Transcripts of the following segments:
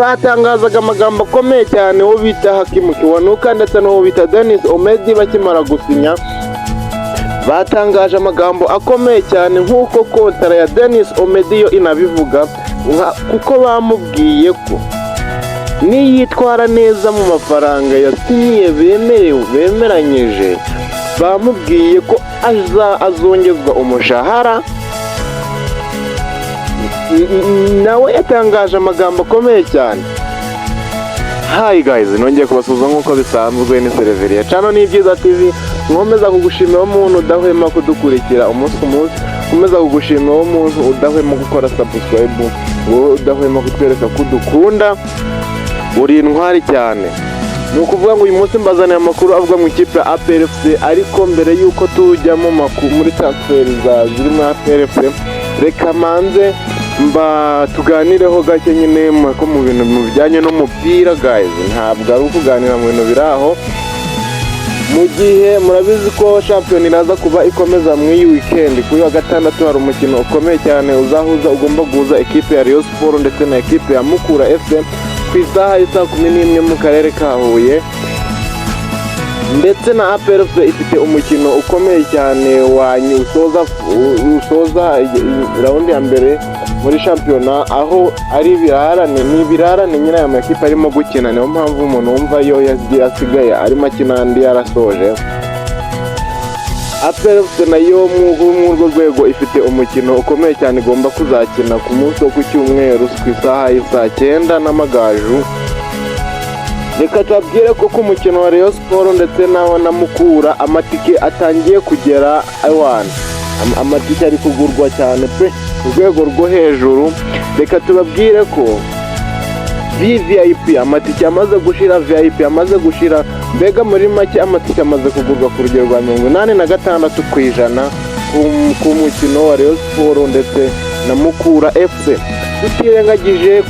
Batangazaga amagambo akomeye cyane, uwo bita Hakimu Kiwanuka ndetse n'uwo bita Denis Omedi bakimara gusinya, batangaje amagambo akomeye cyane nk'uko kontara ya Denis Omedi yo inabivuga, kuko bamubwiye ko niyitwara neza mu mafaranga yasinyiye bemerewe bemeranyije, bamubwiye ko azongezwa umushahara. Nawe yatangaje amagambo akomeye cyane. Hi guys, nongeye kubasuhuza nk'uko bisanzwe, ni Sereveriya Cano n'Ibyiza TV. Nkomeza kugushimira umuntu udahwema kudukurikira umunsi ku munsi, nkomeza kugushimira umuntu udahwema gukora subscribe, wowe udahwema kutwereka ko udukunda, uri intwari cyane. Ni ukuvuga ngo uyu munsi mbazaniye amakuru avuga mu ikipe ya APR FC, ariko mbere y'uko tujya mu makuru muri transfer ziri muri APR FC, reka manze mba tuganireho gake nyine ko mu bintu mu bijyanye n'umupira. Guys, ntabwo ari ukuganira mu bintu biri aho. Mu gihe murabizi ko shampiyona iraza kuba ikomeza muri iyi weekend, kuri wa gatandatu hari umukino ukomeye cyane uzahuza, ugomba guhuza ekipe ya Rayon Sport ndetse na ekipe ya Mukura FC ku isaha y'isaa 11 mu karere ka Huye. Ndetse na APR FC ifite umukino ukomeye cyane wanyu usoza round ya mbere muri shampiyona, aho ari ibirarane, ni ibirarane nyine aya makipe arimo gukina. Niyo mpamvu umuntu wumva yo yagiye asigaye arimo akina, andi yarasoje. APR FC nayo muri urwo rwego ifite umukino ukomeye cyane igomba kuzakina ku munsi wo ku cyumweru ku isaha y'isaa 9 n'Amagaju. Reka tubabwire ko ku mukino wa Rayon Sport ndetse na Mukura amatike atangiye kugera awana, amatike ari kugurwa cyane pe ku rwego rwo hejuru. Reka tubabwire ko VVIP amatike amaze gushira, VIP amaze gushira, mbega muri make amatike amaze kugurwa ku rugero rwa 86% ku mukino wa Rayon Sport ndetse na Mukura FC. Tutirengagije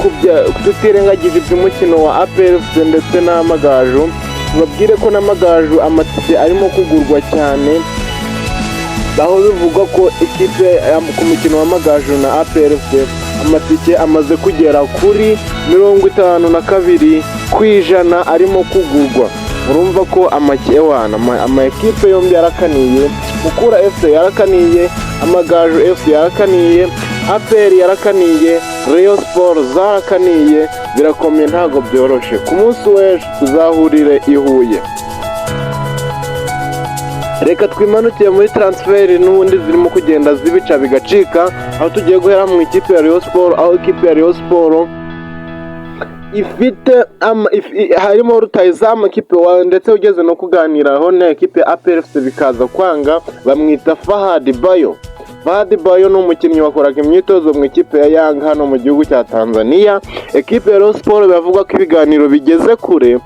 iby'umukino wa APR FC ndetse n'Amagaju, tubabwire ko n'Amagaju amatike arimo kugurwa cyane, aho bivugwa ko ikipe ku mukino wa Magaju na APR FC amatike amaze kugera kuri 52% arimo kugurwa. Urumva ko ama ekipe yombi yarakaniye: Mukura FC yarakaniye, Amagaju FC yarakaniye, APR yarakaniye, Rayon Sport zarakaniye. Birakomeye, ntabwo byoroshe. Ku munsi w'ejo tuzahurire i Huye. Reka twimanukire muri transfer n'ubundi zirimo kugenda zibica bigacika, aho tugiye guhera mu ikipe ya Rayon Sport, aho ikipe ya Rayon Sport ifite harimo rutayizamu ekipe ndetse ugeze no kuganiraho na ekipe ya APR FC bikaza kwanga, bamwita Fahad Bayo. Fahad Bayo ni umukinnyi wakoraga imyitozo mu ikipe ya Yanga hano mu gihugu cya Tanzania. Ekipe ya Rayon Sport biravuga ko ibiganiro bigeze kure,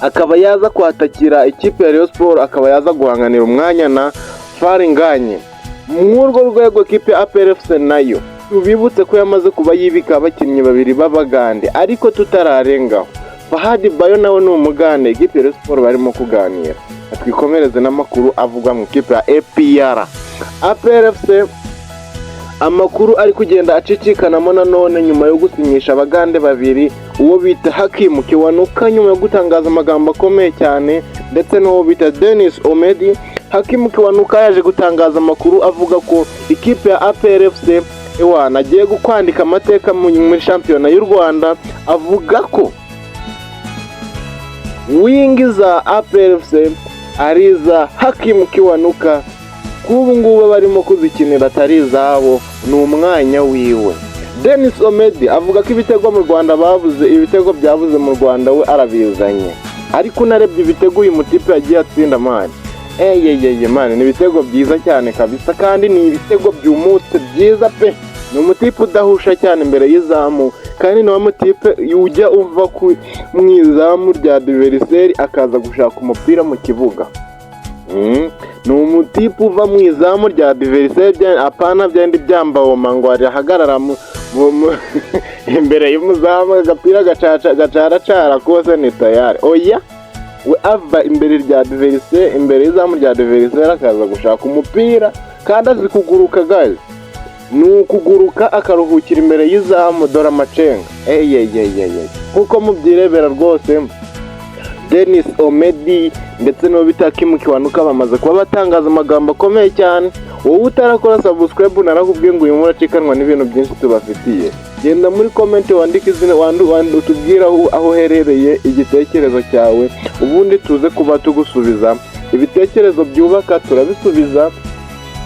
akaba yaza kwatakira ikipe ya Rayon Sport, akaba yaza guhanganira umwanya na Fall Ngagne. Muri urwo rwego ikipe ya APR FC nayo tubibutse ko yamaze kuba yibika abakinnyi babiri b'Abagande, ariko tutararengaho, Fahad Bayo nawe ni Umugande ikipe ya Rayon Sport barimo kuganira. Twikomereze n'amakuru avugwa mu ikipe ya APR. APR FC, amakuru ari kugenda acicikanamo nanone nyuma yo gusinyisha Abagande babiri, uwo bita Hakimu Kiwanuka nyuma yo gutangaza amagambo akomeye cyane ndetse n'uwo bita Denis Omedi. Hakimu Kiwanuka yaje gutangaza amakuru avuga ko ikipe ya APR FC ewana agiye kwandika amateka muri shampiyona y'u Rwanda, avuga ko wing za APR FC ari iza Hakimu Kiwanuka, k'ubu ngubu barimo kuzikinira atari izabo, ni umwanya wiwe. Denis Omedi avuga ko ibitego mu Rwanda babuze, ibitego byabuze mu Rwanda we arabizanye. Ariko unarebye ibitego uyu mutipe yagiye atsinda, man, eyeyeye man, ni ibitego byiza cyane kabisa, kandi ni ibitego byumutse byiza pe. Ni umutipe udahusha cyane imbere y'izamu, kandi ni wa mutipe ujya uva mu izamu rya adversaire akaza gushaka umupira mu kibuga. Ni umutipe uva mu izamu rya adversaire, apana byandi byambawoma ngo ahagarara imbere y'umuzamu agapira gacaracara kose ni tayari. Oya, we ava imbere rya adversaire, imbere y'izamu rya adversaire, akaza gushaka umupira, kandi azi kuguruka guys. Ni ukuguruka akaruhukira imbere y'izamu. Dore amacenga, eyeyeyeye! Nk'uko mubyirebera rwose, Denis Omedi ndetse n'uwo bita Hakim Kiwanuka bamaze kuba batangaza amagambo akomeye cyane. Wowe utarakora subscribe, narakubwiye ngo uyu muracikanwa n'ibintu byinshi tubafitiye. Genda muri comment wandike izina, utubwire aho uherereye, igitekerezo cyawe, ubundi tuze kuba tugusubiza. Ibitekerezo byubaka turabisubiza,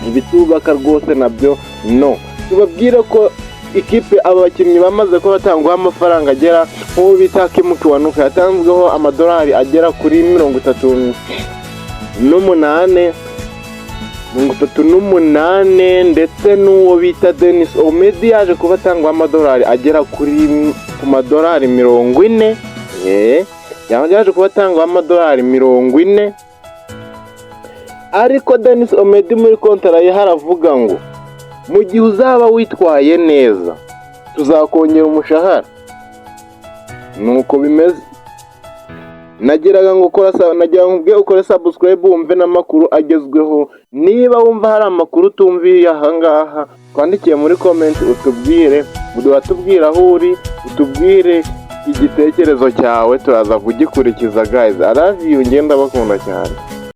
ibitubaka rwose nabyo no tubabwire ko ikipe, aba bakinnyi bamaze kuba batangwaho amafaranga agera, nk'uwo bita Hakim Kiwanuka yatanzweho amadolari agera kuri 38, 38, ndetse n'uwo bita Denis Omedi yaje kuba atangwaho amadolari agera ku madolari 40. Yaje kuba atangwaho amadolari 40, ariko Denis Omedi muri kontara ye haravuga ngo mu gihe uzaba witwaye neza tuzakongera umushahara. Nuko bimeze. Nagiraga ngo ukora, nagira ngo ubwe ukore subscribe wumve n'amakuru agezweho. Niba wumva hari amakuru utumviye aha ngaha, twandikiye muri comment utubwire, uratubwira aho uri, utubwire igitekerezo cyawe, turaza kugikurikiza. Guys, I love you, ngenda bakunda cyane.